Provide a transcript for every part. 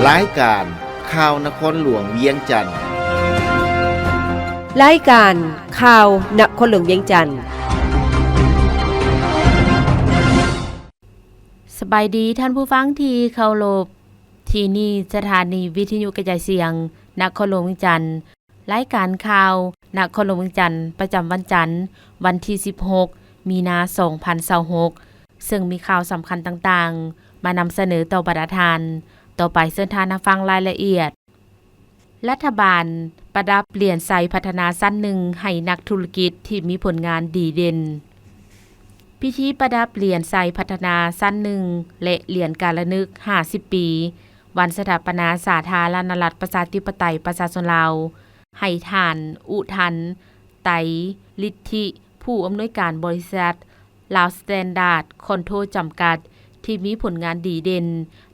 ລາຍການຂ່າວນະຄອນຫຼວງວຽງຈັນ. ລາຍການຂ່າວນະຄອນຫຼວງວຽງຈັນ. ສະບາຍດີທ່ານຜູ້ຟັງທີ່ເຄົາລົບ. ທີ່ນີ້ສະຖານີວິທະຍຸກະຈາຍສຽງນະຄອນຫຼວງວຽງຈັນ. ລາຍການຂ່າວນະຄອນຫຼວງວຽງຈັນ ປະຈຳວັນຈັນ ວັນທີສິບຫົກ ມີນາ ສອງພັນຊາວຫົກ ເຊິ່ງມີຂ່າວສຳຄັນຕ່າງໆ ມານຳສະເໜີຕໍ່ບັນດາທ່ານ. ຕໍ່ໄປເຊີນທ່ານຮັບຟັງລາຍລະອຽດ. ລັດຖະບານປະດັບຫຼຽນໄຊພັດທະນາຊັ້ນໜຶ່ງໃຫ້ນັກທຸລະກິດທີ່ມີຜົນງານດີເດັ່ນ. ພິທີປະດັບຫຼຽນໄຊພັດທະນາຊັ້ນໜຶ່ງ ແລະ ຫຼຽນກາລະນຶກຫ້າສິບປີ ວັນສະຖາປະນາສາທາລະນະລັດ ປະຊາທິປະໄຕ ປະຊາຊົນລາວ ໃຫ້ທ່ານ ອຸທັນ ໄຕລິດທິ ຜູ້ອຳນວຍການບໍລິສັດ ລາວສະແຕນດາດຄອນໂທຣ ຈຳກັດ ທີ່ມີຜົນງານດີເດັ່ນ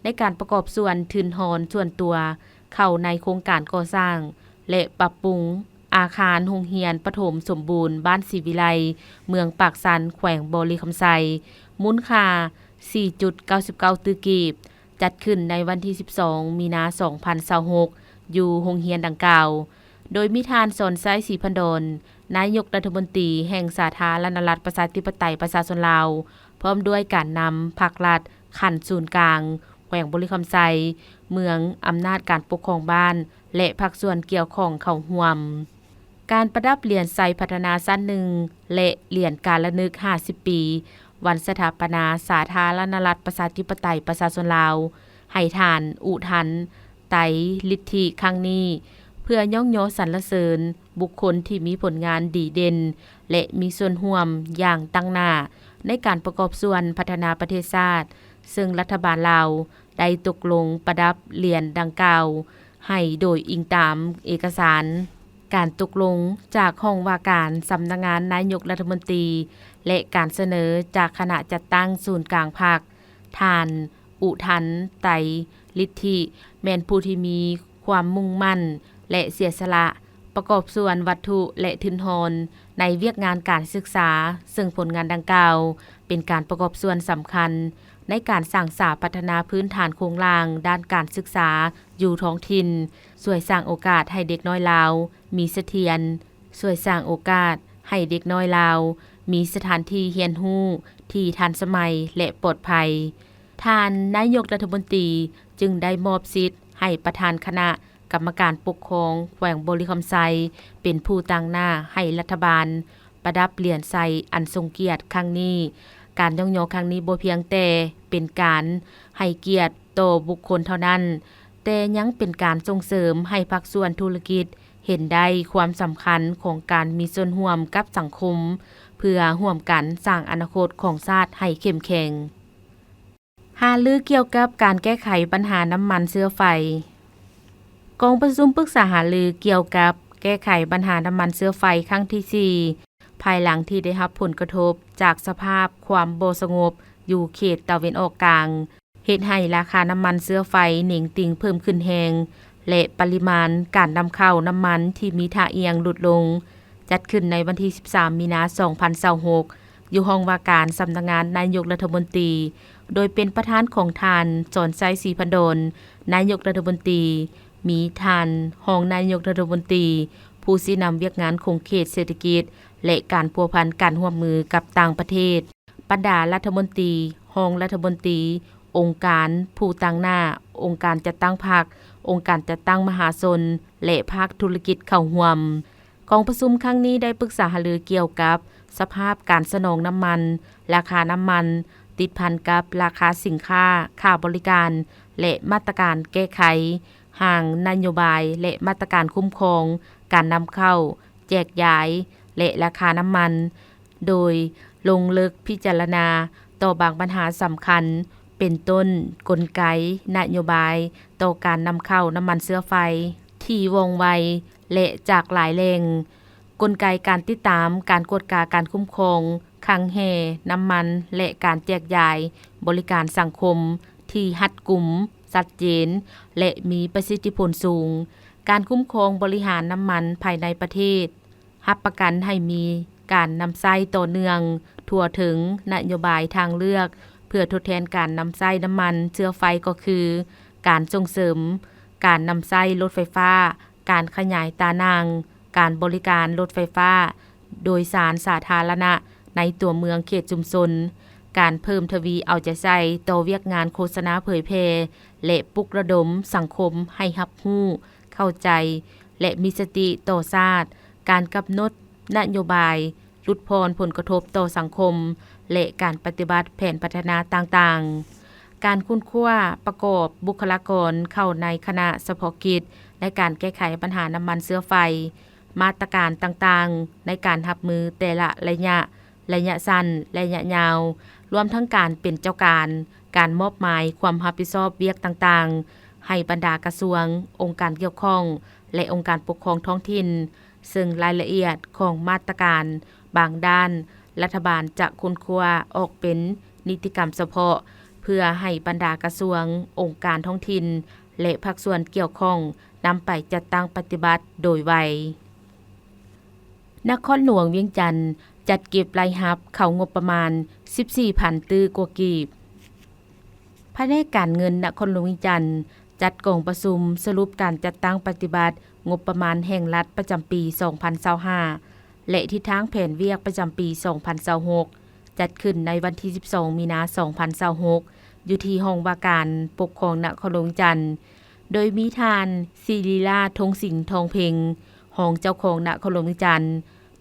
ໃນການປະກອບສ່ວນທຶນຮອນສ່ວນຕົວເຂົ້າໃນໂຄງການກໍ່ສ້າງ ແລະ ປັບປຸງອາຄານໂຮງຮຽນປະຖົມສົມບູນບ້ານສີວິໄລ ເມືອງປາກຊັນ ແຂວງບໍລິຄຳໄຊ ມູນຄ່າສີ່ຈຸດເກົ້າສິບເກົ້າຕື້ກີບ, ຈັດຂຶ້ນໃນວັນທີສິບສອງ ມີນາ ສອງພັນຊາວຫົກ ຢູ່ໂຮງຮຽນດັ່ງກ່າວ, ໂດຍມີທ່ານ ສອນໄຊ ສີພັນດອນ ນາຍົກລັດຖະມົນຕີແຫ່ງສາທາລະນະລັດ ປະຊາທິປະໄຕ ປະຊາຊົນລາວ, ພ້ອມດ້ວຍການນຳພັກລັດຂັ້ນສູນກາງ ແຂວງບໍລິຄຳໄຊ, ເມືອງ, ອຳນາດການປົກຄອງບ້ານ ແລະ ພາກສ່ວນກ່ຽວຂ້ອງເຂົ້າຮ່ວມ. ການປະດັບຫຼຽນໄຊພັດທະນາຊັ້ນໜຶ່ງ ແລະ ຫຼຽນກາລະນຶກຫ້າສິບປີ ວັນສະຖາປະນາສາທາລະນະລັດ ປະຊາທິປະໄຕ ປະຊາຊົນລາວ ໃຫ້ທ່ານ ອຸທັນ ໄຕລິດທິ ຄັ້ງນີ້ ເພື່ອຍ້ອງຍໍສັນລະເສີນບຸກຄົນທີ່ມີຜົນງານດີເດັ່ນ ແລະ ມີສ່ວນຮ່ວມຢ່າງຕັ້ງໜ້າໃນການປະກອບສ່ວນພັດທະນາປະເທດຊາດ, ເຊິ່ງລັດຖະບານລາວໄດ້ຕົກລົງປະດັບຫຼຽນດັ່ງກ່າວໃຫ້ໂດຍອີງຕາມເອກະສານການຕົກລົງຈາກຫ້ອງວ່າການສຳນັກງານນາຍົກລັດຖະມົນຕີ ແລະ ການສະເໜີຈາກຄະນະຈັດຕັ້ງສູນກາງພັກ. ທ່ານ ອຸທັນ ໄຕລິດທິ ແມ່ນຜູ້ທີ່ມີຄວາມມຸ່ງໝັ້ນ ແລະ ເສຍສະຫຼະ ປະກອບສ່ວນວັດຖຸ ແລະ ທຶນຮອນໃນວຽກງານການສຶກສາ, ເຊິ່ງຜົນງານດັ່ງກ່າວເປັນການປະກອບສ່ວນສຳຄັນໃນການສ້າງສາພັດທະນາພື້ນຖານໂຄງລ່າງດ້ານການສຶກສາຢູ່ທ້ອງຖິ່ນ, ຊ່ວຍສ້າງໂອກາດໃຫ້ເດັກນ້ອຍລາວມີສະຖຽນ, ຊ່ວຍສ້າງໂອກາດໃຫ້ເດັກນ້ອຍລາວມີສະຖານທີ່ຮຽນຮູ້ທີ່ທັນສະໄໝ ແລະ ປອດໄພ. ທ່ານນາຍົກລັດຖະມົນຕີຈຶ່ງໄດ້ມອບສິດໃຫ້ປະທານຄະນະກຳມະການປົກຄອງແຂວງບໍລິຄຳໄຊ ເປັນຜູ້ຕາງໜ້າໃຫ້ລັດຖະບານປະດັບຫຼຽນໄຊອັນຊົງກຽດຄັ້ງນີ້. ການຍ້ອງຍໍຄັ້ງນີ້ບໍ່ພຽງແຕ່ເປັນການໃຫ້ກຽດຕໍ່ບຸກຄົນເທົ່ານັ້ນ, ແຕ່ຍັງເປັນການສົ່ງເສີມໃຫ້ພາກສ່ວນທຸລະກິດເຫັນໄດ້ຄວາມສຳຄັນຂອງການມີສ່ວນຮ່ວມກັບສັງຄົມ ເພື່ອຮ່ວມກັນສ້າງອະນາຄົດຂອງຊາດໃຫ້ເຂັ້ມແຂງ. ຫາລືກ່ຽວກັບການແກ້ໄຂບັນຫານ້ຳມັນເຊື້ອໄຟ. ກອງປະຊຸມປຶກສາຫາລືກ່ຽວກັບແກ້ໄຂບັນຫານ້ຳມັນເຊື້ອໄຟຄັ້ງທີສີ່ ພາຍຫຼັງທີ່ໄດ້ຮັບຜົນກະທົບຈາກສະພາບຄວາມບໍ່ສະຫງົບຢູ່ເຂດຕາເວັນອອກກາງ, ເຮັດໃຫ້ລາຄານ້ຳມັນເຊື້ອໄຟເໜັງຕີງເພີ່ມຂຶ້ນແຮງ ແລະ ປະລິມານການນຳເຂົ້ານ້ຳມັນທີ່ມີທ່າອ່ຽງຫຼຸດລົງ. ຈັດຂຶ້ນໃນວັນທີສິບສາມ ມີນາ ສອງພັນຊາວຫົກ ຢູ່ຫ້ອງວ່າການສຳນັກງານນາຍົກລັດຖະມົນຕີ, ໂດຍເປັນປະທານຂອງທ່ານ ສອນໄຊ ສີພັນດອນ ນາຍົກລັດຖະມົນຕີ, ມີທ່ານຮອງນາຍົກລັດຖະມົນຕີ, ຜູ້ຊີ້ນຳວຽກງານຂົງເຂດເສດຖະກິດ ແລະ ການພົວພັນການຮ່ວມມືກັບຕ່າງປະເທດ, ບັນດາລັດຖະມົນຕີ, ຮອງລັດຖະມົນຕີ, ອົງການຜູ້ຕາງໜ້າ, ອົງການຈັດຕັ້ງພັກ, ອົງການຈັດຕັ້ງມະຫາຊົນ ແລະ ພາກທຸລະກິດເຂົ້າຮ່ວມ. ກອງປະຊຸມຄັ້ງນີ້ໄດ້ປຶກສາຫາລືກ່ຽວກັບສະພາບການສະໜອງນ້ຳມັນ, ລາຄານ້ຳມັນ, ຕິດພັນກັບລາຄາສິນຄ້າ, ຄ່າບໍລິການ ແລະ ມາດຕະການແກ້ໄຂຮ່າງນະໂຍບາຍ ແລະ ມາດຕະການຄຸ້ມຄອງການນຳເຂົ້າ, ແຈກຢາຍ ແລະ ລາຄານ້ຳມັນ, ໂດຍລົງເລິກພິຈາລະນາຕໍ່ບາງບັນຫາສຳຄັນ ເປັນຕົ້ນ ກົນໄກນະໂຍບາຍຕໍ່ການນຳເຂົ້ານ້ຳມັນເຊື້ອໄຟທີ່ວ່ອງໄວ ແລະ ຈາກຫຼາຍແຫຼ່ງ, ກົນໄກການຕິດຕາມ, ການກວດກາ, ການຄຸ້ມຄອງ, ຄັງແຮ່ນ້ຳມັນ ແລະ ການແຈກຢາຍບໍລິການສັງຄົມທີ່ຮັດກຸມ, ຊັດເຈນ ແລະ ມີປະສິດທິຜົນສູງ, ການຄຸ້ມຄອງບໍລິຫານນ້ຳມັນພາຍໃນປະເທດ, ຮັບປະກັນໃຫ້ມີການນຳໃຊ້ຕໍ່ເນື່ອງ, ທົ່ວເຖິງ, ນະໂຍບາຍທາງເລືອກເພື່ອທົດແທນການນຳໃຊ້ນ້ຳມັນເຊື້ອໄຟກໍຄື ການສົ່ງເສີມການນຳໃຊ້ລົດໄຟຟ້າ, ການຂະຫຍາຍຕາໜ່າງການບໍລິການລົດໄຟຟ້າໂດຍສານສາທາລະນະໃນຕົວເມືອງເຂດຊຸມຊົນ, ການເພີ່ມທະວີເອົາໃຈໃສ່ຕໍ່ວຽກງານໂຄສະນາເຜີຍແຜ່ ແລະ ປຸກລະດົມສັງຄົມໃຫ້ຮັບຮູ້, ເຂົ້າໃຈ ແລະ ມີສະຕິຕໍ່ຊາດ, ການກຳນົດນະໂຍບາຍ ຫຼຸດຜ່ອນຜົນກະທົບຕໍ່ສັງຄົມ ແລະ ການປະຕິບັດແຜນພັດທະນາຕ່າງໆ, ການຄົ້ນຄວ້າປະກອບບຸກຄະລາກອນເຂົ້າໃນຄະນະສະເພາະກິດໃນການແກ້ໄຂບັນຫານ້ຳມັນເຊື້ອໄຟ, ມາດຕະການຕ່າງໆໃນການຮັບມືແຕ່ລະໄລຍະ, ໄລຍະສັ້ນ, ໄລຍະຍາວ, ລວມທັງການເປັນເຈົ້າການ, ການມອບໝາຍຄວາມຮັບຜິດຊອບວຽກຕ່າງໆໃຫ້ບັນດາກະຊວງ, ອົງການກ່ຽວຂ້ອງ ແລະ ອົງການປົກຄອງທ້ອງຖິ່ນ, ເຊິ່ງລາຍລະອຽດຂອງມາດຕະການບາງດ້ານ ລັດຖະບານຈະຄົ້ນຄວ້າອອກເປັນນິຕິກຳສະເພາະ ເພື່ອໃຫ້ບັນດາກະຊວງ, ອົງການທ້ອງຖິ່ນ ແລະ ພາກສ່ວນກ່ຽວຂ້ອງນຳໄປຈັດຕັ້ງປະຕິບັດໂດຍໄວ. ນະຄອນຫຼວງວຽງຈັນຈັດເກັບລາຍຮັບເຂົ້າງົບປະມານສິບສີ່ພັນຕື້ກວ່າກີບ. ພະແນກການເງິນນະຄອນຫຼວງວຽງຈັນ ຈັດກອງປະຊຸມສະຫຼຸບການຈັດຕັ້ງປະຕິບັດງົບປະມານແຫ່ງລັດປະຈຳປີສອງພັນຊາວຫ້າ ແລະ ທິດທາງແຜນວຽກປະຈຳປີສອງພັນຊາວຫົກ ຈັດຂຶ້ນໃນວັນທີສິບສອງ ມີນາ ສອງພັນຊາວຫົກ ຢູ່ທີ່ຫ້ອງວ່າການປົກຄອງນະຄອນຫຼວງວຽງຈັນ, ໂດຍມີທ່ານ ສິລິລາດ ທົງສິງທອງເພັງ ຮອງເຈົ້າຄອງນະຄອນຫຼວງວຽງຈັນ,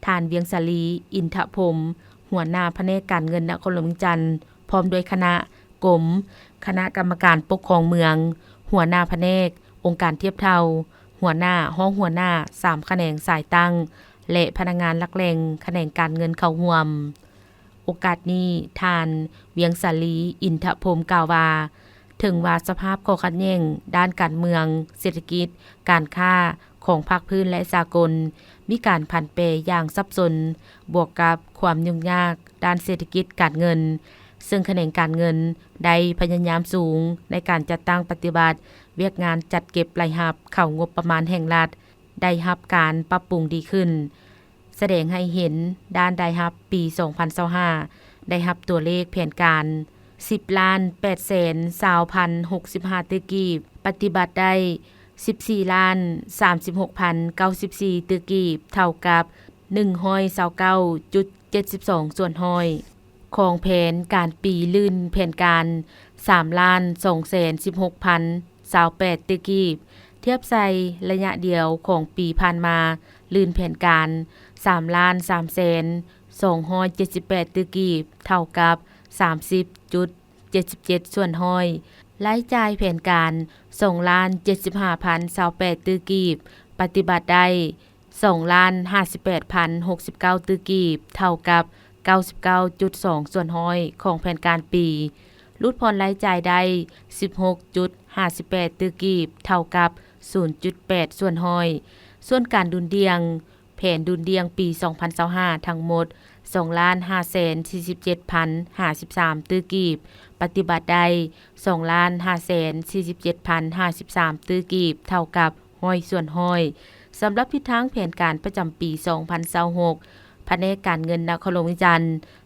ທ່ານ ວຽງສາລີ ອິນທະພົມ ຫົວໜ້າພະແນກການເງິນນະຄອນຫຼວງວຽງຈັນ ພ້ອມດ້ວຍຄະນະກົມ, ຄະນະກຳມະການປົກຄອງເມືອງ, ຫົວໜ້າພະແນກ, ອົງການທຽບເທົ່າ, ຫົວໜ້າ, ຮອງຫົວໜ້າສາມຂະແໜງສາຍຕັ້ງ ແລະ ພະນັກງານຫຼັກແຫຼ່ງຂະແໜງການເງິນເຂົ້າຮ່ວມ. ໂອກາດນີ້ ທ່ານ ວຽງສາລີ ອິນທະພົມ ກ່າວວ່າ ເຖິງວ່າສະພາບຂໍ້ຂັດແຍ່ງດ້ານການເມືອງ, ເສດຖະກິດ, ການຄ້າຂອງພາກພື້ນ ແລະ ສາກົນ ມີການຜັນແປຢ່າງສັບສົນ, ບວກກັບຄວາມຫຍຸ້ງຍາກດ້ານເສດຖະກິດການເງິນ, ເຊິ່ງຂະແໜງການເງິນໄດ້ພະຍາຍາມສູງໃນການຈັດຕັ້ງປະຕິບັດວຽກງານຈັດເກັບລາຍຮັບເຂົ້າງົບປະມານແຫ່ງລັດ ໄດ້ຮັບການປັບປຸງດີຂຶ້ນ, ສະແດງໃຫ້ເຫັນດ້ານລາຍຮັບປີສອງພັນຊາວຫ້າ ໄດ້ຮັບຕົວເລກແຜນການສິບລ້ານແປດແສນຊາວພັນຫົກສິບຫ້າຕື້ກີບ, ປະຕິບັດໄດ້ສິບສີ່ລ້ານສາມສິບຫົກພັນເກົ້າສິບສີ່ຕື້ກີບ, ເທົ່າກັບໜຶ່ງຮ້ອຍຊາວເກົ້າຈຸດເຈັດສິບສອງສ່ວນຮ້ອຍ. ຂອງແຜນການປີລື່ນແຜນການສາມລ້ານສອງແສນສິບຫົກພັນຊາວແປດຕື້ກີບ, ທຽບໃສ່ໄລຍະດຽວຂອງປີຜ່ານມາ ລື່ນແຜນການສາມລ້ານສາມແສນສອງຮ້ອຍເຈັດສິບແປດຕື້ກີບ, ເທົ່າກັບສາມສິບຈຸດເຈັດສິບເຈັດສ່ວນຮ້ອຍ. ລາຍຈ່າຍແຜນການສອງລ້ານເຈັດສິບຫ້າພັນຊາວແປດຕື້ກີບ, ປະຕິບັດໄດ້ ສອງລ້ານຫ້າສິບແປດພັນຫົກສິບເກົ້າຕື້ກີບ, ເທົ່າກັບເກົ້າສິບເກົ້າຈຸດສອງສ່ວນຮ້ອຍຂອງແຜນການປີ, ຫຼຸດຜ່ອນລາຍຈ່າຍໄດ້ສິບຫົກຈຸດຫ້າສິບແປດຕື້ກີບ, ເທົ່າກັບສູນຈຸດແປດສ່ວນຮ້ອຍ. ສ່ວນການດຸນດ່ຽງ, ແຜນດຸນດ່ຽງປີສອງພັນຊາວຫ້າ ທັງໝົດສອງລ້ານຫ້າແສນສີ່ສິບເຈັດພັນຫ້າສິບສາມຕື້ກີບ, ປະຕິບັດໄດ້ສອງລ້ານຫ້າແສນສີ່ສິບເຈັດພັນຫ້າສິບສາມຕື້ກີບ, ເທົ່າກັບ ຮ້ອຍສ່ວນຮ້ອຍ. ສຳລັບທິດທາງແຜນການປະຈຳປີສອງພັນຊາວຫົກ ພະແນກການເງິນນະຄອນຫຼວງວຽງຈັນ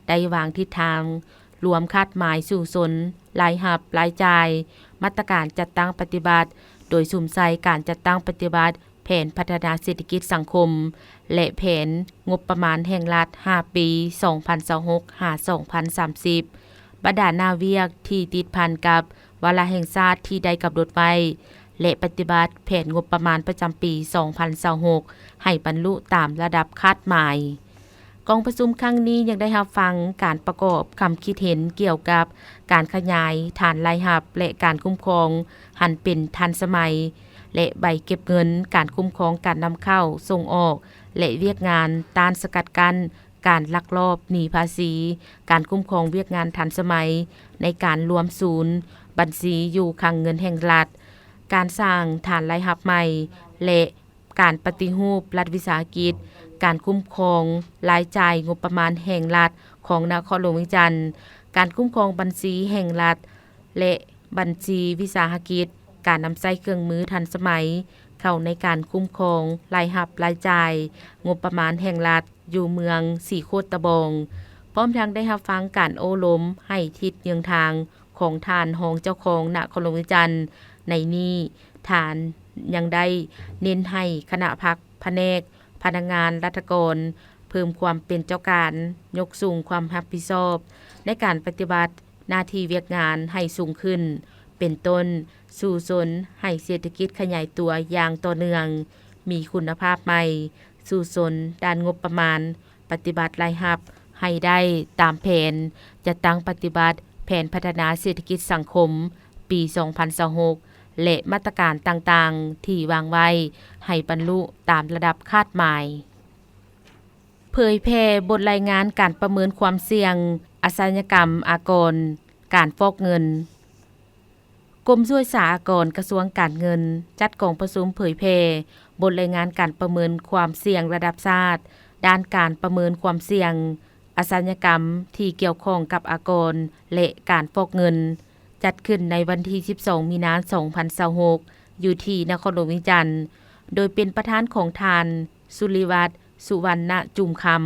ໄດ້ວາງທິດທາງລວມຄາດໝາຍສູ້ຊົນ, ລາຍຮັບ, ລາຍຈ່າຍ, ມາດຕະການຈັດຕັ້ງປະຕິບັດ, ໂດຍສຸມໃສ່ການຈັດຕັ້ງປະຕິບັດແຜນພັດທະນາເສດຖະກິດສັງຄົມ ແລະ ແຜນງົບປະມານແຫ່ງລັດຫ້າປີ ສອງພັນຊາວຫົກ ຫາ ສອງພັນສາມສິບ. ບັນດາໜ້າວຽກທີ່ຕິດພັນກັບວາລະແຫ່ງຊາດທີ່ໄດ້ກຳນົດໄວ້ ແລະ ປະຕິບັດແຜນງົບປະມານປະຈຳປີສອງພັນຊາວຫົກ ໃຫ້ບັນລຸຕາມລະດັບຄາດໝາຍ. ກອງປະຊຸມຄັ້ງນີ້ຍັງໄດ້ຮັບຟັງການປະກອບຄຳຄິດເຫັນກ່ຽວກັບການຂະຫຍາຍຖານລາຍຮັບ ແລະ ການຄຸ້ມຄອງໃຫ້ເປັນທັນສະໄໝ ແລະ ໃບເກັບເງິນ, ການຄຸ້ມຄອງການນຳເຂົ້າສົ່ງອອກ ແລະ ວຽກງານຕ້ານສະກັດກັ້ນ ການລັກລອບໜີພາສີ, ການຄຸ້ມຄອງວຽກງານທັນສະໄໝໃນການລວມສູນບັນຊີຢູ່ຄັງເງິນແຫ່ງລັດ, ການສ້າງຖານລາຍຮັບໃໝ່ ແລະ ການປະຕິຮູບລັດວິສາຫະກິດ, ການຄຸ້ມຄອງລາຍຈ່າຍງົບປະມານແຫ່ງລັດຂອງນະຄອນຫຼວງວຽງຈັນ, ການຄຸ້ມຄອງບັນຊີແຫ່ງລັດ ແລະ ບັນຊີວິສາຫະກິດ, ການນຳໃຊ້ເຄື່ອງມືທັນສະໄໝເຂົ້າໃນການຄຸ້ມຄອງລາຍຮັບລາຍຈ່າຍງົບປະມານແຫ່ງລັດ ຢູ່ເມືອງສີໂຄດຕະບອງ, ພ້ອມທັງໄດ້ຮັບຟັງການໂອ້ລົມໃຫ້ທິດເຍືອງທາງຂອງທ່ານຮອງເຈົ້າຄອງນະຄອນຫຼວງວຽງຈັນ, ໃນນີ້ ທ່ານຍັງໄດ້ເນັ້ນໃຫ້ຄະນະພັກ, ພະແນກ, ພະນັກງານລັດຖະກອນ ເພີ່ມຄວາມເປັນເຈົ້າການ, ຍົກສູງຄວາມຮັບຜິດຊອບໃນການປະຕິບັດໜ້າທີ່ວຽກງານໃຫ້ສູງຂຶ້ນ, ເປັນຕົ້ນ ສູ້ຊົນໃຫ້ເສດຖະກິດຂະຫຍາຍຕົວຢ່າງຕໍ່ເນື່ອງ, ມີຄຸນນະພາບໃໝ່, ສູ້ຊົນດ້ານງົບປະມານ, ປະຕິບັດລາຍຮັບໃຫ້ໄດ້ຕາມແຜນ, ຈັດຕັ້ງປະຕິບັດແຜນພັດທະນາເສດຖະກິດສັງຄົມປີສອງພັນຊາວຫົກ ແລະ ມາດຕະການຕ່າງໆທີ່ວາງໄວ້ໃຫ້ບັນລຸຕາມລະດັບຄາດໝາຍ. ເຜີຍແຜ່ບົດລາຍງານການປະເມີນຄວາມສ່ຽງອາຊະຍາກຳອາກອນ ການຟອກເງິນ. ກົມສ່ວຍສາອາກອນ ກະຊວງການເງິນ ຈັດກອງປະຊຸມເຜີຍແຜ່ບົດລາຍງານການປະເມີນຄວາມສ່ຽງລະດັບຊາດ ດ້ານການປະເມີນຄວາມສ່ຽງອາຊະຍາກຳທີ່ກ່ຽວຂ້ອງກັບອາກອນ ແລະ ການຟອກເງິນ, ຈັດຂຶ້ນໃນວັນທີສິບສອງ ມີນາ ສອງພັນຊາວຫົກ ຢູ່ທີ່ນະຄອນຫຼວງວຽງຈັນ, ໂດຍເປັນປະທານຂອງທ່ານ ສຸລິວັດ ສຸວັນນະຈຸມຄຳ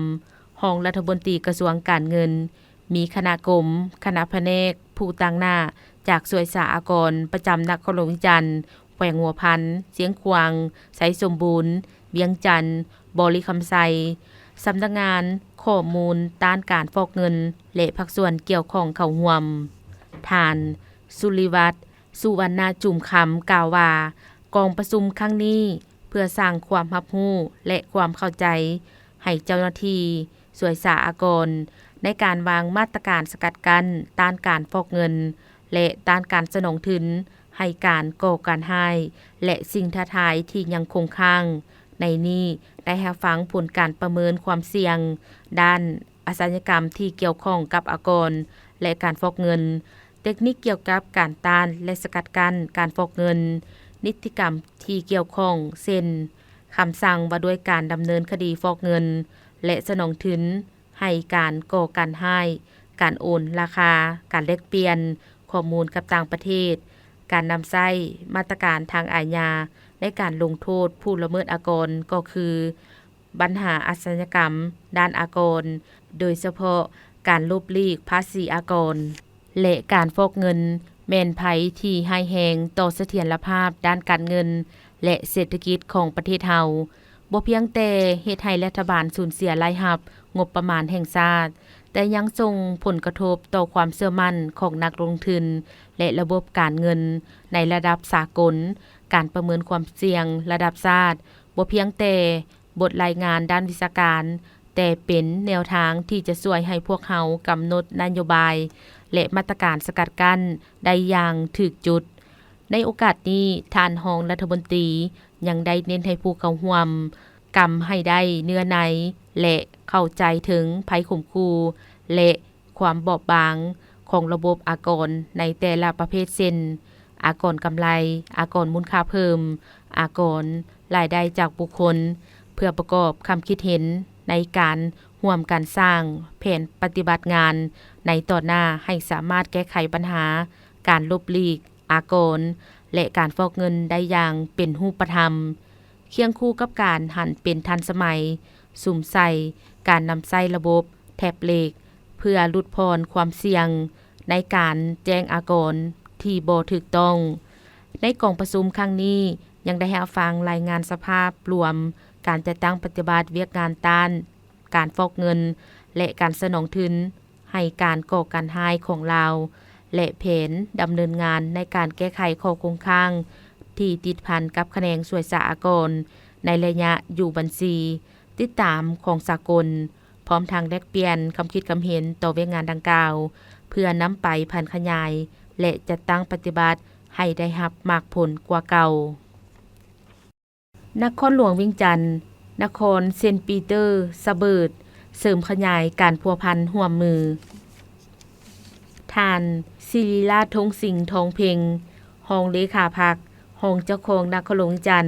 ຮອງລັດຖະມົນຕີກະຊວງການເງິນ, ມີຄະນະກົມ, ຄະນະພະແນກ, ຜູ້ຕາງໜ້າຈາກສ່ວຍສາອາກອນປະຈຳນະຄອນຫຼວງວຽງຈັນ, ແຂວງຫົວພັນ, ຊຽງຂວາງ, ໄຊສົມບູນ, ວຽງຈັນ, ບໍລິຄຳໄຊ, ສຳນັກງານຂໍ້ມູນຕ້ານການຟອກເງິນ ແລະ ພາກສ່ວນກ່ຽວຂ້ອງເຂົ້າຮ່ວມ. ທ່ານ ສຸລິວັດ ສຸວັນນະຈຸມຄຳ ກ່າວວ່າ ກອງປະຊຸມຄັ້ງນີ້ ເພື່ອສ້າງຄວາມຮັບຮູ້ ແລະ ຄວາມເຂົ້າໃຈໃຫ້ເຈົ້າໜ້າທີ່ສ່ວຍສາອາກອນ ໃນການວາງມາດຕະການສະກັດກັ້ນຕ້ານການຟອກເງິນ ແລະ ຕ້ານການສະໜອງທຶນໃຫ້ການກໍ່ການຮ້າຍ ແລະ ສິ່ງທ້າທາຍທີ່ຍັງຄົງຄ້າງ. ໃນນີ້ໄດ້ຮັບຟັງຜົນການປະເມີນຄວາມສ່ຽງດ້ານອາຊະຍາກຳທີ່ກ່ຽວຂ້ອງກັບອາກອນ ແລະ ການຟອກເງິນ, ເຕັກນິກກ່ຽວກັບການຕ້ານ ແລະ ສະກັດກັ້ນການຟອກເງິນ, ນິຕິກຳທີ່ກ່ຽວຂ້ອງ ເຊັ່ນ ຄຳສັ່ງວ່າດ້ວຍການດຳເນີນຄະດີຟອກເງິນ ແລະ ສະໜອງທຶນໃຫ້ການກໍ່ການຮ້າຍ, ການໂອນລາຄາ, ການແລກປ່ຽນຂໍ້ມູນກັບຕ່າງປະເທດ, ການນຳໃຊ້ມາດຕະການທາງອາຍາໃນການລົງໂທດຜູ້ລະເມີດອາກອນ ກໍຄື ບັນຫາອາຊະຍາກຳດ້ານອາກອນ, ໂດຍສະເພາະການຫຼົບຫຼີກພາສີອາກອນ ແລະ ການຟອກເງິນ ແມ່ນໄພທີ່ຮ້າຍແຮງຕໍ່ສະຖຽນລະພາບດ້ານການເງິນ ແລະ ເສດຖະກິດຂອງປະເທດເຮົາ. ບໍ່ພຽງແຕ່ເຮັດໃຫ້ລັດຖະບານສູນເສຍລາຍຮັບງົບປະມານແຫ່ງຊາດ, ແຕ່ຍັງສົ່ງຜົນກະທົບຕໍ່ຄວາມເຊື່ອໝັ້ນຂອງນັກລົງທຶນ ແລະ ລະບົບການເງິນໃນລະດັບສາກົນ. ການປະເມີນຄວາມສ່ຽງລະດັບຊາດ ບໍ່ພຽງແຕ່ ບົດລາຍງານດ້ານວິຊາການ, ແຕ່ເປັນແນວທາງທີ່ຈະຊ່ວຍໃຫ້ພວກເຮົາກຳນົດນະໂຍບາຍ ແລະ ມາດຕະການສະກັດກັ້ນໄດ້ຢ່າງຖືກຈຸດ. ໃນໂອກາດນີ້, ທ່ານຮອງລັດຖະມົນຕີຍັງໄດ້ເນັ້ນໃຫ້ຜູ້ເຂົ້າຮ່ວມກຳໃຫ້ໄດ້ເນື້ອໃນ ແລະ ເຂົ້າໃຈເຖິງໄພຂົ່ມຂູ່ ແລະ ຄວາມບອບບາງຂອງລະບົບອາກອນໃນແຕ່ລະປະເພດ ເຊັ່ນ ອາກອນກຳໄລ, ອາກອນມູນຄ່າເພີ່ມ, ອາກອນລາຍໄດ້ຈາກບຸກຄົນ, ເພື່ອປະກອບຄຳຄິດເຫັນໃນການຮ່ວມກັນສ້າງແຜນປະຕິບັດງານໃນຕໍ່ໜ້າ ໃຫ້ສາມາດແກ້ໄຂບັນຫາການຫຼົບຫຼີກອາກອນ ແລະ ການຟອກເງິນໄດ້ຢ່າງເປັນຮູບປະທຳ. ຄຽງຄູ່ກັບການຫັນເປັນທັນສະໄໝ, ສຸມໃສ່ການນຳໃຊ້ລະບົບແທັບເລັດ ເພື່ອຫຼຸດຜ່ອນຄວາມສ່ຽງໃນການແຈ້ງອາກອນທີ່ບໍ່ຖືກຕ້ອງ. ໃນກອງປະຊຸມຄັ້ງນີ້ ຍັງໄດ້ຮັບຟັງລາຍງານສະພາບລວມການຈັດຕັ້ງປະຕິບັດວຽກງານຕ້ານການຟອກເງິນ ແລະ ການສະໜອງທຶນ ໃຫ້ການກໍ່ການຮ້າຍຂອງລາວ ແລະ ແຜນດຳເນີນງານໃນການແກ້ໄຂຂໍ້ຄົງຄ້າງທີ່ຕິດພັນກັບຂະແໜງສ່ວຍສາອາກອນໃນໄລຍະຢູ່ບັນຊີຕິດຕາມຂອງສາກົນ, ພ້ອມທັງແລກປ່ຽນຄຳຄິດຄຳເຫັນຕໍ່ວຽກງານດັ່ງກ່າວ ເພື່ອນຳໄປຜັນຂະຫຍາຍ ແລະ ຈັດຕັ້ງປະຕິບັດໃຫ້ໄດ້ຮັບໝາກຜົນກວ່າເກົ່າ. ນະຄອນຫຼວງວຽງຈັນ, ນະຄອນເຊນປີເຕີສະເບີດ ເສີມຂະຫຍາຍການພົວພັນຮ່ວມມື. ທ່ານ ສິລິລາດ ທົງສິງ ທອງເພັງ ຮອງເລຂາພັກ, ຮອງເຈົ້າຄອງນະຄອນຫຼວງວຽງຈັນ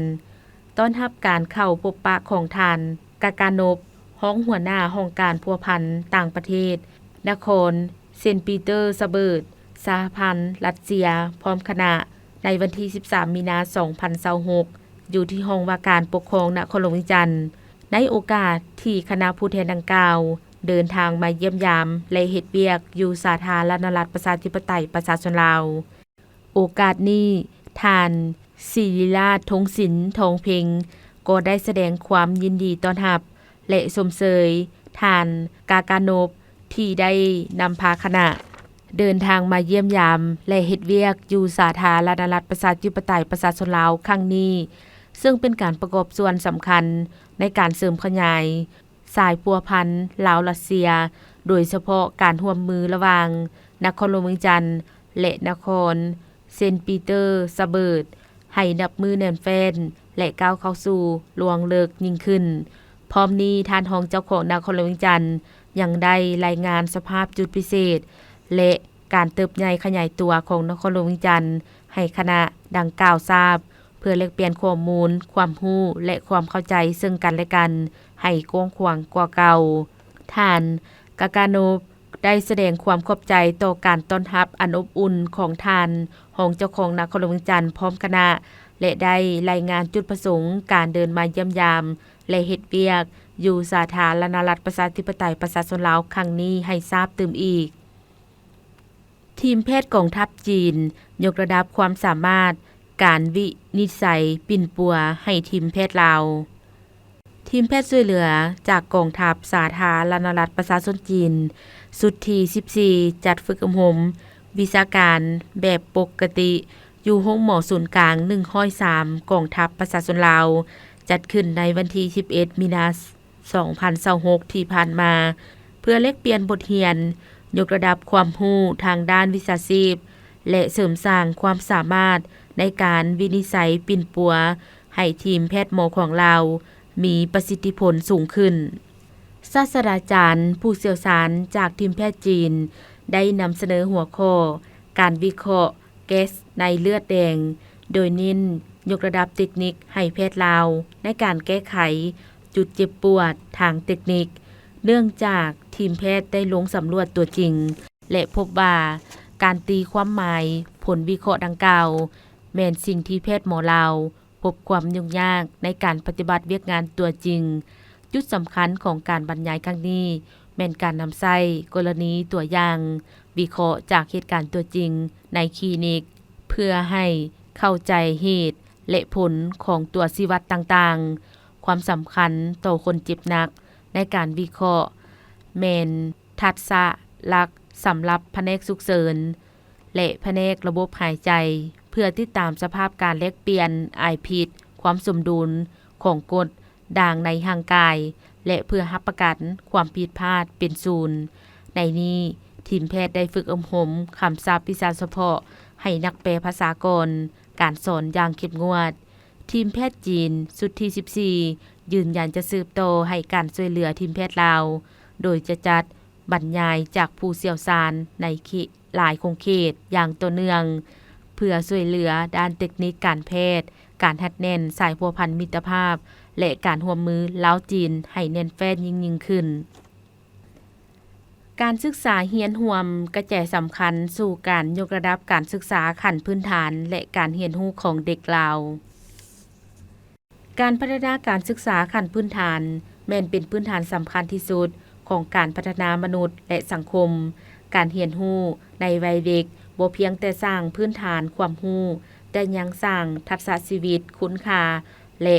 ຕ້ອນຮັບການເຂົ້າພົບປະຂອງທ່ານ ກາການົບ ຮອງຫົວໜ້າຫ້ອງການພົວພັນຕ່າງປະເທດ ນະຄອນ ເຊນປີເຕີສະເບີດ ສະຫະພັນລັດເຊຍ ພ້ອມຄະນະ ໃນວັນທີສິບສາມ ມີນາ ສອງພັນຊາວຫົກ ຢູ່ທີ່ຫ້ອງວ່າການປົກຄອງນະຄອນຫຼວງວຽງຈັນ. ໃນໂອກາດທີ່ຄະນະຜູ້ແທນດັ່ງກ່າວ ເດີນທາງມາຢ້ຽມຢາມ ແລະ ເຮັດວຽກຢູ່ສາທາລະນະລັດ ປະຊາທິປະໄຕ ປະຊາຊົນລາວ, ໂອກາດນີ້ ທ່ານ ສິລິລາດ ທົງສິນ ທອງເພັງ ກໍໄດ້ສະແດງຄວາມຍິນດີຕ້ອນຮັບ ແລະ ຊົມເຊີຍທ່ານ ກາກາໂນບ ທີ່ໄດ້ນຳພາຄະນະເດີນທາງມາຢ້ຽມຢາມ ແລະ ເຮັດວຽກຢູ່ສາທາລະນະລັດ ປະຊາທິປະໄຕ ປະຊາຊົນລາວຄັ້ງນີ້, ເຊິ່ງເປັນການປະກອບສ່ວນສຳຄັນໃນການເສີມຂະຫຍາຍສາຍພົວພັນລາວ-ລັດເຊຍ, ໂດຍສະເພາະການຮ່ວມມືລະຫວ່າງນະຄອນຫຼວງວຽງຈັນ ແລະ ນະຄອນ ເຊນປີເຕີສະເບີດ ໃຫ້ນັບມື້ແໜ້ນແຟ້ນ ແລະ ກ້າວເຂົ້າສູ່ລວງເລິກຍິ່ງຂຶ້ນ. ພ້ອມນີ້, ທ່ານຮອງເຈົ້າຄອງນະຄອນຫຼວງວຽງຈັນ ຍັງໄດ້ລາຍງານສະພາບຈຸດພິເສດ ແລະ ການເຕີບໃຫຍ່ຂະຫຍາຍຕົວຂອງນະຄອນຫຼວງວຽງຈັນ ໃຫ້ຄະນະດັ່ງກ່າວຊາບ, ເພື່ອແລກປ່ຽນຂໍ້ມູນ, ຄວາມຮູ້ ແລະ ຄວາມເຂົ້າໃຈເຊິ່ງກັນ ແລະ ກັນ ໃຫ້ກວ້າງຂວາງກວ່າເກົ່າ. ທ່ານ ກາກາໂນບ ໄດ້ສະແດງຄວາມຂອບໃຈຕໍ່ການຕ້ອນຮັບອັນອົບອຸ່ນຂອງທ່ານຮອງເຈົ້າຄອງນະຄອນຫຼວງວຽງຈັນພ້ອມຄະນະ ແລະ ໄດ້ລາຍງານຈຸດປະສົງການເດີນມາຢ້ຽມຢາມ ແລະ ເຮັດວຽກຢູ່ສາທາລະນະລັດ ປະຊາທິປະໄຕ ປະຊາຊົນລາວຄັ້ງນີ້ໃຫ້ຊາບຕື່ມອີກ. ທີມແພດກອງທັບຈີນຍົກລະດັບຄວາມສາມາດການວິນິດໄສປິ່ນປົວໃຫ້ທີມແພດລາວ. ທີມແພດຊ່ວຍເຫຼືອຈາກກອງທັບສາທາລະນະລັດປະຊາຊົນຈີນ ຊຸດທີສິບສີ່ ຈັດຝຶກອົບຮົມວິຊາການແບບປົກກະຕິ ຢູ່ໂຮງໝໍສູນກາງໜຶ່ງຮ້ອຍສາມ ກອງທັບປະຊາຊົນລາວ, ຈັດຂຶ້ນໃນວັນທີສິບເອັດ ມີນາ ສອງພັນຊາວຫົກ ທີ່ຜ່ານມາ, ເພື່ອແລກປ່ຽນບົດຮຽນ, ຍົກລະດັບຄວາມຮູ້ທາງດ້ານວິຊາຊີບ ແລະ ເສີມສ້າງຄວາມສາມາດໃນການວິນິດໄສປິ່ນປົວ ໃຫ້ທີມແພດໝໍຂອງລາວມີປະສິດທິຜົນສູງຂຶ້ນ. ສາດສະດາຈານຜູ້ຊ່ຽວຊານຈາກທີມແພດຈີນ ໄດ້ນຳສະເໜີຫົວຂໍ້ ການວິເຄາະແກັສໃນເລືອດແດງ, ໂດຍເນັ້ນຍົກລະດັບເຕັກນິກໃຫ້ແພດລາວ ໃນການແກ້ໄຂຈຸດເຈັບປວດທາງເຕັກນິກ, ເນື່ອງຈາກທີມແພດໄດ້ລົງສຳຫຼວດຕົວຈິງ ແລະ ພົບວ່າການຕີຄວາມໝາຍຜົນວິເຄາະດັ່ງກ່າວ ແມ່ນສິ່ງທີ່ແພດໝໍລາວ ພົບຄວາມຫຍຸ້ງຍາກໃນການປະຕິບັດວຽກງານຕົວຈິງ. ຈຸດສຳຄັນຂອງການບັນຍາຍຄັ້ງນີ້ ແມ່ນການນຳໃຊ້ກໍລະນີຕົວຢ່າງ ວິເຄາະຈາກເຫດການຕົວຈິງໃນຄລີນິກ ເພື່ອໃຫ້ເຂົ້າໃຈເຫດ ແລະ ຜົນຂອງຕົວຊີ້ວັດຕ່າງໆ. ຄວາມສຳຄັນຕໍ່ຄົນເຈັບໜັກໃນການວິເຄາະ ແມ່ນທັກສະຫຼັກສຳລັບພະແນກສຸກເສີນ ແລະ ພະແນກລະບົບຫາຍໃຈ ເພື່ອຕິດຕາມສະພາບການແລກປ່ຽນອາຍພິດ, ຄວາມສົມດຸນຂອງກົດດ່າງໃນຮ່າງກາຍ ແລະ ເພື່ອຮັບປະກັນຄວາມຜິດພາດເປັນສູນ. ໃນນີ້, ທີມແພດໄດ້ຝຶກອົບຮົມຄຳສັບວິຊາສະເພາະໃຫ້ນັກແປພາສາກ່ອນການສອນຢ່າງເຂັ້ມງວດ. ທີມແພດຈີນຊຸດທີສິບສີ່ ຢືນຢັນຈະສືບຕໍ່ໃຫ້ການຊ່ວຍເຫຼືອທີມແພດລາວ, ໂດຍຈະຈັດບັນຍາຍຈາກຜູ້ຊ່ຽວຊານໃນເຂດ ຫຼາຍຂົງເຂດຢ່າງຕໍ່ເນື່ອງ ເພື່ອຊ່ວຍເຫຼືອດ້ານເຕັກນິກການແພດ, ການຮັດແໜ້ນສາຍພົວພັນມິດຕະພາບ ແລະ ການຮ່ວມມືລາວ-ຈີນໃຫ້ແໜ້ນແຟ້ນຍິ່ງໆຂຶ້ນ. ການສຶກສາຮຽນຮ່ວມ ກະແຈສຳຄັນສູ່ການຍົກລະດັບການສຶກສາຂັ້ນພື້ນຖານ ແລະ ການຮຽນຮູ້ຂອງເດັກລາວ. ການພັດທະນາການສຶກສາຂັ້ນພື້ນຖານ ແມ່ນເປັນພື້ນຖານສຳຄັນທີ່ສຸດຂອງການພັດທະນາມະນຸດ ແລະ ສັງຄົມ. ການຮຽນຮູ້ໃນໄວເດັກບໍ່ພຽງແຕ່ສ້າງພື້ນຖານຄວາມຮູ້, ແຕ່ຍັງສ້າງທັກສະຊີວິດ, ຄຸນຄ່າ ແລະ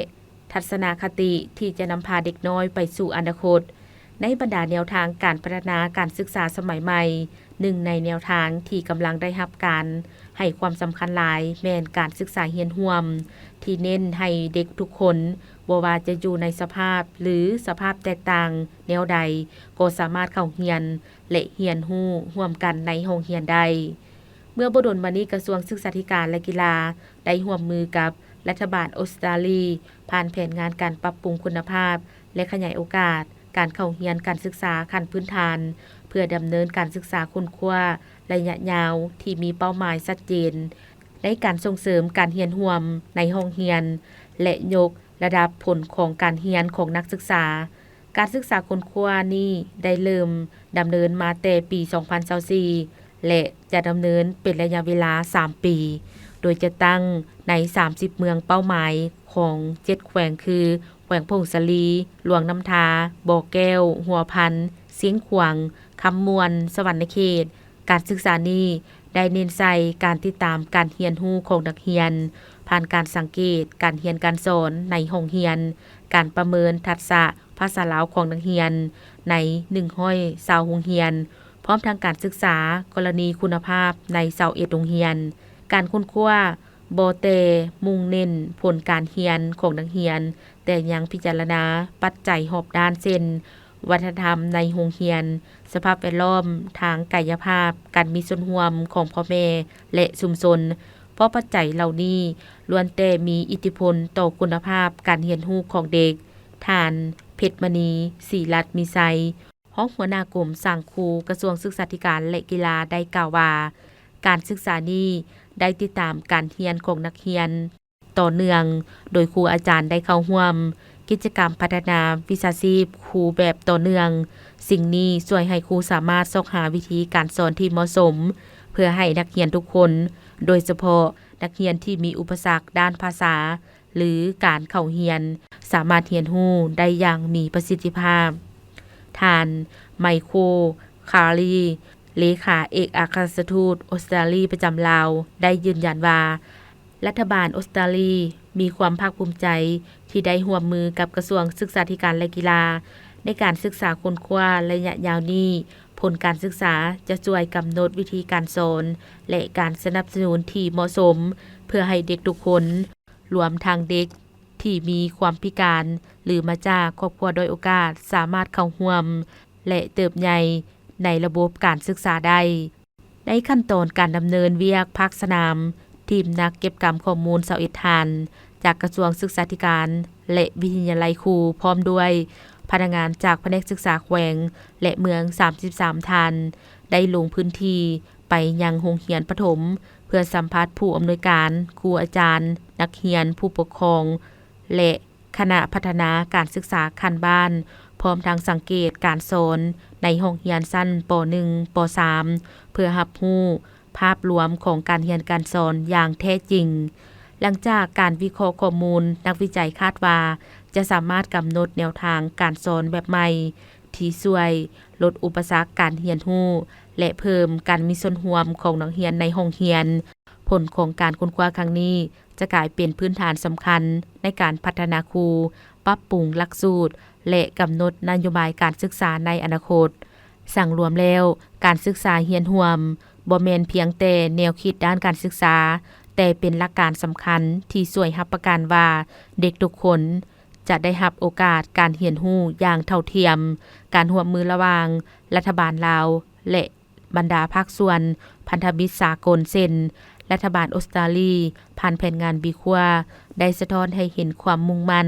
ທັດສະນະຄະຕິທີ່ຈະນຳພາເດັກນ້ອຍໄປສູ່ອະນາຄົດ. ໃນບັນດາແນວທາງການພັດທະນາການສຶກສາສະໄໝໃໝ່, ໜຶ່ງໃນແນວທາງທີ່ກຳລັງໄດ້ຮັບການໃຫ້ຄວາມສຳຄັນຫຼາຍ ແມ່ນການສຶກສາຮຽນຮ່ວມ ທີ່ເນັ້ນໃຫ້ເດັກທຸກຄົນ, ບໍ່ວ່າຈະຢູ່ໃນສະພາບ ຫຼື ສະພາບແຕກຕ່າງແນວໃດ, ກໍສາມາດເຂົ້າຮຽນ ແລະ ຮຽນຮູ້ຮ່ວມກັນໃນຫ້ອງຮຽນໄດ້. ເມື່ອບໍ່ດົນມານີ້, ກະຊວງສຶກສາທິການ ແລະ ກິລາ ໄດ້ຮ່ວມມືກັບລັດຖະບານອົດສະຕາລີ ຜ່ານແຜນງານການປັບປຸງຄຸນນະພາບ ແລະ ຂະຫຍາຍໂອກາດການເຂົ້າຮຽນການສຶກສາຂັ້ນພື້ນຖານ ເພື່ອດຳເນີນການສຶກສາຄົ້ນຄວ້າໄລຍະຍາວທີ່ມີເປົ້າໝາຍຊັດເຈນ ໃນການສົ່ງເສີມການຮຽນຮ່ວມໃນຫ້ອງຮຽນ ແລະ ຍົກລະດັບຜົນຂອງການຮຽນຂອງນັກສຶກສາ. ການສຶກສາຄົ້ນຄວ້ານີ້ໄດ້ເລີ່ມດຳເນີນມາແຕ່ປີສອງພັນຊາວສີ່ ແລະ ຈະດຳເນີນເປັນໄລຍະເວລາສາມປີ, ໂດຍຈະຕັ້ງໃນສາມສິບເມືອງເປົ້າໝາຍຂອງເຈັດແຂວງ ຄື ແຂວງຜົ້ງສາລີ, ຫຼວງນ້ຳທາ, ບໍ່ແກ້ວ, ຫົວພັນ, ຊຽງຂວາງ, ຄຳມ່ວນ, ສະຫວັນນະເຂດ. ການສຶກສານີ້ ໄດ້ເນັ້ນໃສ່ການຕິດຕາມການຮຽນຮູ້ຂອງນັກຮຽນ ຜ່ານການສັງເກດການຮຽນການສອນໃນຫ້ອງຮຽນ, ການປະເມີນທັກສະພາສາລາວຂອງນັກຮຽນໃນໜຶ່ງຮ້ອຍຊາວໂຮງຮຽນ, ພ້ອມທັງການສຶກສາກໍລະນີຄຸນນະພາບໃນຊາວເອັດໂຮງຮຽນ. ການຄົ້ນຄວ້າບໍ່ແຕ່ມຸ່ງເນັ້ນຜົນການຮຽນຂອງນັກຮຽນ, ແຕ່ຍັງພິຈາລະນາປັດໄຈຮອບດ້ານ ເຊັ່ນ ວັດທະນະທຳໃນໂຮງຮຽນ, ສະພາບແວດລ້ອມທາງກາຍະພາບ, ການມີສ່ວນຮ່ວມຂອງພໍ່ແມ່ ແລະ ຊຸມຊົນ, ເພາະປັດໄຈເຫຼົ່ານີ້ລ້ວນແຕ່ມີອິດທິພົນຕໍ່ຄຸນນະພາບການຮຽນຮູ້ຂອງເດັກ. ທ່ານ ເພັດມະນີ ສີລັດມີໄຊ, ຮອງຫົວໜ້າກົມສ້າງຄູ ກະຊວງສຶກສາທິການ ແລະ ກິລາ ໄດ້ກ່າວວ່າ ການສຶກສານີ້ໄດ້ຕິດຕາມການຮຽນຂອງນັກຮຽນຕໍ່ເນື່ອງ, ໂດຍຄູອາຈານໄດ້ເຂົ້າຮ່ວມກິດຈະກຳພັດທະນາວິຊາຊີບຄູແບບຕໍ່ເນື່ອງ. ສິ່ງນີ້ຊ່ວຍໃຫ້ຄູສາມາດຊອກຫາວິທີການສອນທີ່ເໝາະສົມ ເພື່ອໃຫ້ນັກຮຽນທຸກຄົນ, ໂດຍສະເພາະນັກຮຽນທີ່ມີອຸປະສັກດ້ານພາສາ ຫຼື ການເຂົ້າຮຽນ ສາມາດຮຽນຮູ້ໄດ້ຢ່າງມີປະສິດທິພາບ. ທ່ານ ໄມໂຄ ຄາລີ ເລຂາເອກອັກຄະລັດທູດອົດສະຕາລີປະຈຳລາວ ໄດ້ຢືນຢັນວ່າ ລັດຖະບານອົດສະຕາລີມີຄວາມພາກພູມໃຈທີ່ໄດ້ຮ່ວມມືກັບກະຊວງສຶກສາທິການ ແລະ ກິລາ ໃນການສຶກສາຄົ້ນຄວ້າໄລຍະຍາວນີ້. ຜົນການສຶກສາຈະຊ່ວຍກຳນົດວິທີການສອນ ແລະ ການສະໜັບສະໜູນທີ່ເໝາະສົມ ເພື່ອໃຫ້ເດັກທຸກຄົນ ລວມທັງເດັກທີ່ມີຄວາມພິການ ຫຼື ມາຈາກຄອບຄົວດ້ອຍໂອກາດ ສາມາດເຂົ້າຮ່ວມ ແລະ ເຕີບໃຫຍ່ໃນລະບົບການສຶກສາໄດ້. ໃນຂັ້ນຕອນການດຳເນີນວຽກພາກສະໜາມ, ທີມນັກເກັບກຳຂໍ້ມູນຊາວເອັດທ່ານ ຈາກກະຊວງສຶກສາທິການ ແລະ ວິທະຍາໄລຄູ ພ້ອມດ້ວຍພະນັກງານຈາກພະແນກສຶກສາແຂວງ ແລະ ເມືອງ ສາມສິບສາມທ່ານ ໄດ້ລົງພື້ນທີ່ໄປຍັງໂຮງຮຽນປະຖົມ ເພື່ອສຳພາດຜູ້ອຳນວຍການ, ຄູອາຈານ, ນັກຮຽນ, ຜູ້ປົກຄອງ ແລະ ຄະນະພັດທະນາການສຶກສາຂັ້ນບ້ານ, ພ້ອມທັງສັງເກດການສອນໃນຫ້ອງຮຽນຊັ້ນ ປໍໜຶ່ງ ປໍສາມ ເພື່ອຮັບຮູ້ພາບລວມຂອງການຮຽນການສອນຢ່າງແທ້ຈິງ. ຫຼັງຈາກການວິເຄາະຂໍ້ມູນ, ນັກວິໄຈຄາດວ່າຈະສາມາດກຳນົດແນວທາງການສອນແບບໃໝ່ ທີ່ຊ່ວຍລົດອຸປະສັກການຮຽນຮູ້ ແລະ ເພີ່ມການມີສ່ວນຮ່ວມຂອງນັກຮຽນໃນຫ້ອງຮຽນ. ຜົນຂອງການຄົ້ນຄວ້າຄັ້ງນີ້ຈະກາຍເປັນພື້ນຖານສຳຄັນໃນການພັດທະນາຄູ, ປັບປຸງຫຼັກສູດ ແລະ ກຳນົດນະໂຍບາຍການສຶກສາໃນອະນາຄົດ. ສັງລວມແລ້ວ, ການສຶກສາຮຽນຮ່ວມບໍ່ແມ່ນພຽງແຕ່ແນວຄິດດ້ານການສຶກສາ, ແຕ່ເປັນຫຼັກການສຳຄັນທີ່ຊ່ວຍຮັບປະກັນວ່າເດັກທຸກຄົນຈະໄດ້ຮັບໂອກາດການຮຽນຮູ້ຢ່າງເທົ່າທຽມ. ການຮ່ວມມືລະຫວ່າງລັດຖະບານລາວ ແລະ ບັນດາພາກສ່ວນພັນທະມິດສາກົນ ເຊັ່ນ ລັດຖະບານອົດສະຕາລີ ຜ່ານແຜນງານບີຄົວ ໄດ້ສະທ້ອນໃຫ້ເຫັນຄວາມມຸ່ງໝັ້ນ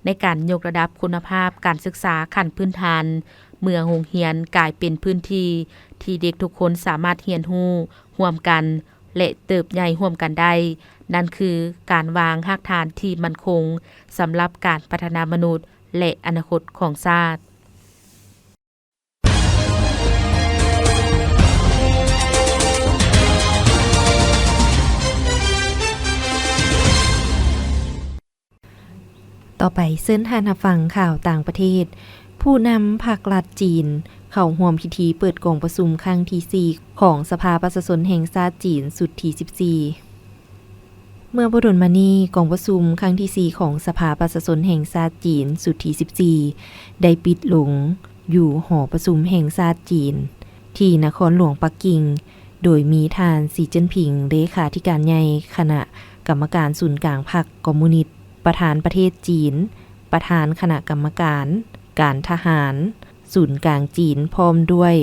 ໃນການຍົກລະດັບຄຸນນະພາບການສຶກສາຂັ້ນພື້ນຖານເມືອງໂຮງຮຽນ ກາຍເປັນພື້ນທີ່ທີ່ເດັກທຸກຄົນສາມາດຮຽນຮູ້ຮ່ວມກັນ ແລະ ເຕີບໃຫຍ່ຮ່ວມກັນໄດ້. ນັ້ນຄືການວາງຮາກຖານທີ່ໝັ້ນຄົງສຳລັບການພັດທະນາມະນຸດ ແລະ ອະນາຄົດຂອງຊາດ. ຕໍ່ໄປເຊີນທ່ານຮັບຟັງຂ່າວຕ່າງປະເທດ. ຜູ້ນຳພັກລັດຈີນເຂົ້າຮ່ວມພິທີເປີດກອງປະຊຸມຄັ້ງທີສີ່ ຂອງສະພາປະຊາຊົນແຫ່ງຊາດຈີນຊຸດທີສິບສີ່. ເມື່ອບໍ່ດົນມານີ້, ກອງປະຊຸມຄັ້ງທີສີ່ຂອງສະພາປະຊາຊົນແຫ່ງຊາດຈີນຊຸດທີສິບສີ່ ໄດ້ປິດລົງຢູ່ຫໍປະຊຸມແຫ່ງຊາດຈີນ ທີ່ນະຄອນຫຼວງປັກກິ່ງ, ໂດຍມີທ່ານ ສີ ຈິ້ນຜິງ ເລຂາທິການໃຫຍ່ຄະນະກຳມະການສູນກາງພັກຄອມມູນິດ, ປະທານປະເທດຈີນ, ປະທານຄະນະກຳມະການການທະຫານ, ສູນກາງຈີນ ພ້ອມດ້ວຍ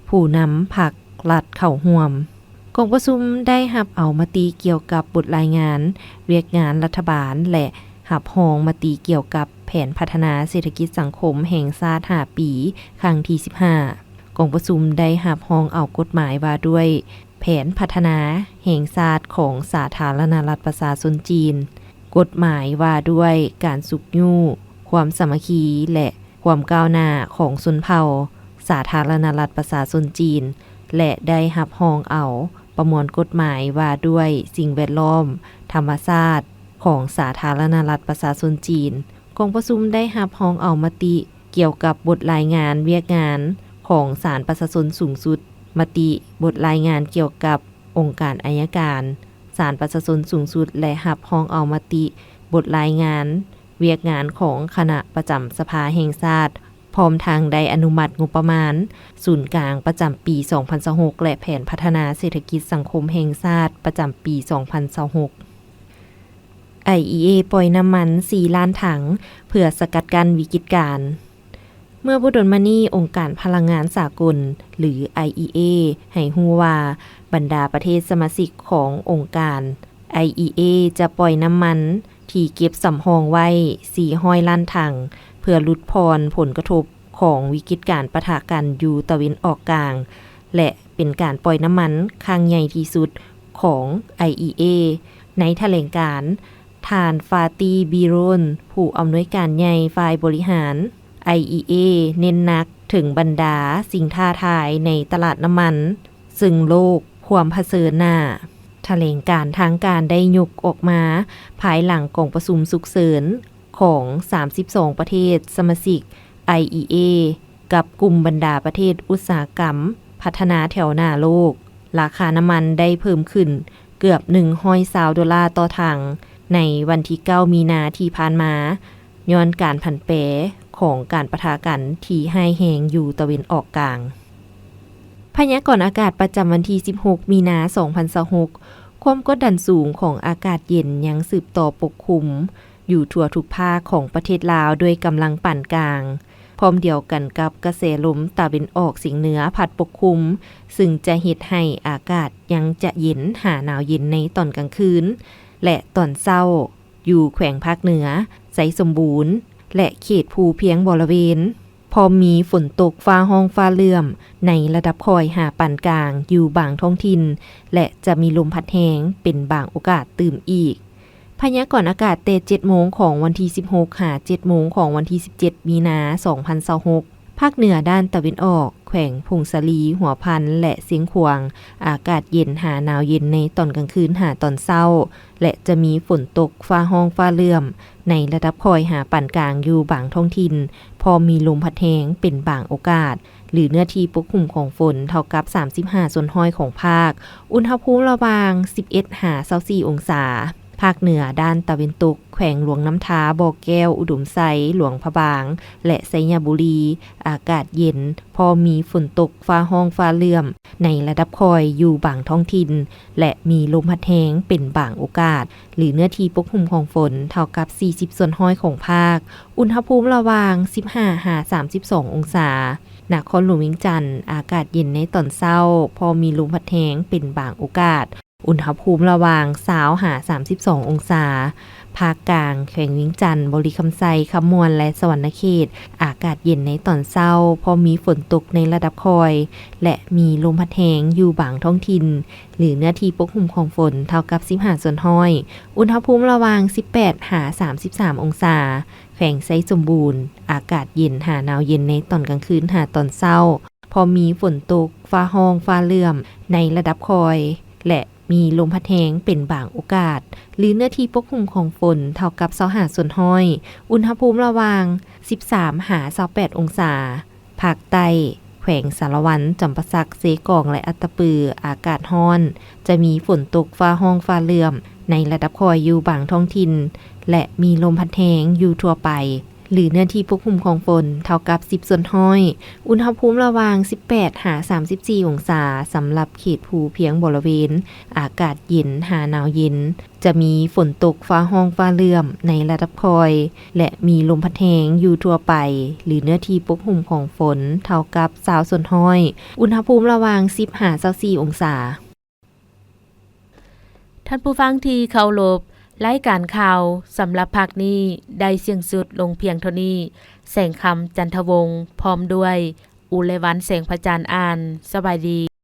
ຜູ້ນຳພັກລັດເຂົ້າຮ່ວມ. ກອງປະຊຸມໄດ້ຮັບເອົາມະຕິກ່ຽວກັບບົດລາຍງານວຽກງານລັດຖະບານ ແລະ ຮັບຮອງມະຕິກ່ຽວກັບແຜນພັດທະນາເສດຖະກິດສັງຄົມແຫ່ງຊາດຫ້າປີ ຄັ້ງທີສິບຫ້າ. ກອງປະຊຸມໄດ້ຮັບຮອງເອົາກົດໝາຍວ່າດ້ວຍແຜນພັດທະນາແຫ່ງຊາດຂອງສາທາລະນະລັດປະຊາຊົນຈີນ, ກົດໝາຍວ່າດ້ວຍການຊຸກຍູ້ຄວາມສາມັກຄີ ແລະ ຄວາມກ້າວໜ້າຂອງຊົນເຜົ່າສາທາລະນະລັດປະຊາຊົນຈີນ ແລະ ໄດ້ຮັບຮອງເອົາປະມວນກົດໝາຍວ່າດ້ວຍສິ່ງແວດລ້ອມທຳມະຊາດຂອງສາທາລະນະລັດປະຊາຊົນຈີນ. ກອງປະຊຸມໄດ້ຮັບຮອງເອົາມະຕິກ່ຽວກັບບົດລາຍງານວຽກງານຂອງສານປະຊາຊົນສູງສຸດ, ມະຕິບົດລາຍງານກ່ຽວກັບ ອົງການໄອຍະການ, ສານປະຊາຊົນສູງສຸດ ແລະ ຮັບຮອງເອົາມະຕິບົດລາຍງານວຽກງານຂອງຄະນະປະຈຳສະພາແຫ່ງຊາດ, ພ້ອມທັງໄດ້ອະນຸມັດງົບປະມານສູນກາງປະຈຳປີສອງພັນຊາວຫົກ ແລະ ແຜນພັດທະນາເສດຖະກິດສັງຄົມແຫ່ງຊາດປະຈຳປີສອງພັນຊາວຫົກ. ໄອອີເອ ປ່ອຍນ້ຳມັນສີ່ລ້ານຖັງ ເພື່ອສະກັດກັ້ນວິກິດການ. ເມື່ອບໍ່ດົນມານີ້, ອົງການພະລັງງານສາກົນ ຫຼື ໄອອີເອ ໃຫ້ຮູ້ວ່າ ບັນດາປະເທດສະມາຊິກຂອງອົງການ ໄອອີເອ ຈະປ່ອຍນ້ຳມັນທີ່ເກັບສຳຮອງໄວ້ສີ່ຮ້ອຍລ້ານຖັງ ເພື່ອຫຼຸດຜ່ອນຜົນກະທົບຂອງວິກິດການປະທະກັນຢູ່ຕາເວັນອອກກາງ ແລະ ເປັນການປ່ອຍນ້ຳມັນຄັ້ງໃຫຍ່ທີ່ສຸດຂອງ ໄອອີເອ. ໃນຖະແຫຼງການ, ທ່ານ ຟາຕີ ບີໂຣນ ຜູ້ອຳນວຍການໃຫຍ່ຝ່າຍບໍລິຫານ ໄອອີເອ ເນັ້ນໜັກເຖິງບັນດາສິ່ງທ້າທາຍໃນຕະຫຼາດນ້ຳມັນ ເຊິ່ງໂລກພວມຜະເຊີນໜ້າ. ຖະແຫຼງການທາງການໄດ້ຍົກອອກມາພາຍຫຼັງກອງປະຊຸມສຸກເສີນຂອງສາມສິບສອງປະເທດສະມາຊິກ ໄອອີເອ ກັບກຸ່ມບັນດາປະເທດອຸດສາຫະກຳພັດທະນາແຖວໜ້າໂລກ. ລາຄານ້ຳມັນໄດ້ເພີ່ມຂຶ້ນເກືອບໜຶ່ງຮ້ອຍຊາວໂດລາຕໍ່ຖັງ ໃນວັນທີເກົ້າມີນາທີ່ຜ່ານມາ, ຍ້ອນການຜັນແປຂອງການປະທະກັນທີ່ຮ້າຍແຮງຢູ່ຕາເວັນອອກກາງ. ພະຍາກອນອາກາດປະຈຳວັນທີສິບຫົກມີນາສອງພັນຊາວຫົກ, ຄວາມກົດດັນສູງຂອງອາກາດເຢັນຍັງສືບຕໍ່ປົກຄຸມຢູ່ທົ່ວທຸກພາກຂອງປະເທດລາວດ້ວຍກຳລັງປານກາງ, ພ້ອມດຽວກັນກັບກະແສລົມຕາເວັນອອກສຽງເໜືອພັດປົກຄຸມ, ຊຶ່ງຈະເຮັດໃຫ້ອາກາດຍັງຈະເຢັນຫາໜາວເຢັນໃນຕອນກາງຄືນ ແລະ ຕອນເຊົ້າ ຢູ່ແຂວງພາກເໜືອ, ໄຊສົມບູນ ແລະ ເຂດພູພຽງບໍລະເວນ, ພ້ອມມີຝົນຕົກຟ້າຮ້ອງຟ້າເຫຼື້ອມໃນລະດັບຄ່ອຍຫາປານກາງຢູ່ບາງທ້ອງຖິ່ນ ແລະ ຈະມີລົມພັດແຮງເປັນບາງໂອກາດຕື່ມອີກ. ພະຍາກອນອາກາດແຕ່ເຈັດໂມງຂອງວັນທີສິບຫົກ ຫາ ເຈັດໂມງຂອງວັນທີສິບເຈັດ ມີນາ ສອງພັນຊາວຫົກ, ພາກເໜືອດ້ານຕາເວັນອອກ, ແຂວງຜົ້ງສາລີ, ຫົວພັນ ແລະ ຊຽງຂວາງ, ອາກາດເຢັນຫາໜາວເຢັນໃນຕອນກາງຄືນຫາຕອນເຊົ້າ ແລະ ຈະມີຝົນຕົກຟ້າຮ້ອງຟ້າເຫຼື້ອມໃນລະດັບຄ່ອຍຫາປານກາງຢູ່ບາງທ້ອງຖິ່ນ, ພ້ອມມີລົມພັດແຮງເປັນບາງໂອກາດ, ຫຼື ເນື້ອທີ່ປົກຄຸມຂອງຝົນເທົ່າກັບສາມສິບຫ້າສ່ວນຮ້ອຍຂອງພາກ, ອຸນຫະພູມລະຫວ່າງສິບເອັດຫາຊາວສີ່ອົງສາ. ພາກເໜືອດ້ານຕາເວັນຕົກ, ແຂວງຫຼວງນ້ຳທາ, ບໍ່ແກ້ວ, ອຸດົມໄຊ, ຫຼວງພະບາງ ແລະ ໄຊຍະບູລີ, ອາກາດເຢັນ, ພໍມີຝົນຕົກຟ້າຮ້ອງຟ້າເຫຼື້ອມໃນລະດັບຄ່ອຍຢູ່ບາງທ້ອງຖິ່ນ ແລະ ມີລົມພັດແຮງເປັນບາງໂອກາດ, ຫຼື ເນື້ອທີ່ປົກຄຸມຂອງຝົນເທົ່າກັບສີ່ສິບສ່ວນຮ້ອຍຂອງພາກ, ອຸນຫະພູມລະຫວ່າງສິບຫ້າຫາສາມສິບສອງອົງສາ. ນະຄອນຫຼວງວຽງຈັນ, ອາກາດເຢັນໃນຕອນເຊົ້າ, ພໍມີລົມພັດແຮງເປັນບາງໂອກາດ, ອຸນຫະພູມລະຫວ່າງຊາວຫາສາມສິບສອງອົງສາ. ພາກກາງ, ແຂວງວຽງຈັນ, ບໍລິຄຳໄຊ, ຄຳມ່ວນ ແລະ ສະຫວັນນະເຂດ, ອາກາດເຢັນໃນຕອນເຊົ້າ, ພໍມີຝົນຕົກໃນລະດັບຄ່ອຍ ແລະ ມີລົມພັດແຮງຢູ່ບາງທ້ອງຖິ່ນ ຫຼື ເນື້ອທີ່ປົກຄຸມຂອງຝົນເທົ່າກັບສິບຫ້າສ່ວນຮ້ອຍ, ອຸນຫະພູມລະຫວ່າງສິບແປດຫາສາມສິບສາມອົງສາ. ແຂວງໄຊສົມບູນ, ອາກາດເຢັນຫາໜາວເຢັນໃນຕອນກາງຄືນຫາຕອນເຊົ້າ, ພໍມີຝົນຕົກ, ຟ້າຮ້ອງ, ຟ້າເຫຼື້ອມໃນລະດັບຄ່ອຍ ແລະ ມີລົມພັດແຮງເປັນບາງໂອກາດ ຫຼື ເນື້ອທີ່ປົກຄຸມຂອງຝົນເທົ່າກັບຊາວຫ້າສ່ວນຮ້ອຍ, ອຸນຫະພູມລະຫວ່າງສິບສາມຫາຊາວແປດອົງສາ. ພາກໃຕ້, ແຂວງສາລະວັນ, ຈຳປາສັກ, ເຊກອງ ແລະ ອັດຕະປື, ອາກາດຮ້ອນ, ຈະມີຝົນຕົກ, ຟ້າຮ້ອງ, ຟ້າເຫຼື້ອມໃນລະດັບຄ່ອຍຢູ່ບາງທ້ອງຖິ່ນ ແລະ ມີລົມພັດແຮງຢູ່ທົ່ວໄປ ຫຼື ເນື້ອທີ່ປົກຄຸມຂອງຝົນເທົ່າກັບສິບສ່ວນຮ້ອຍ, ອຸນຫະພູມລະຫວ່າງສິບແປດຫາສາມສິບສີ່ອົງສາ. ສຳລັບເຂດພູພຽງບໍລະເວນ, ອາກາດເຢັນຫາໜາວເຢັນ, ຈະມີຝົນຕົກ, ຟ້າຮ້ອງ, ຟ້າເຫຼື້ອມໃນລະດັບຄ່ອຍ ແລະ ມີລົມພັດແຮງຢູ່ທົ່ວໄປ ຫຼື ເນື້ອທີ່ປົກຄຸມຂອງຝົນເທົ່າກັບຊາວສ່ວນຮ້ອຍ, ອຸນຫະພູມລະຫວ່າງສິບຫາຊາວສີ່ອົງສາ. ທ່ານຜູ້ຟັງທີ່ເຄົາລົບ, ລາຍການຂ່າວສຳລັບພາກນີ້ໄດ້ສິ້ນສຸດລົງພຽງເທົ່ານີ້. ແສງຄຳ ຈັນທະວົງ ພ້ອມດ້ວຍ ອຸໄລວັນ ແສງພະຈັນ ອ່ານ. ສະບາຍດີ.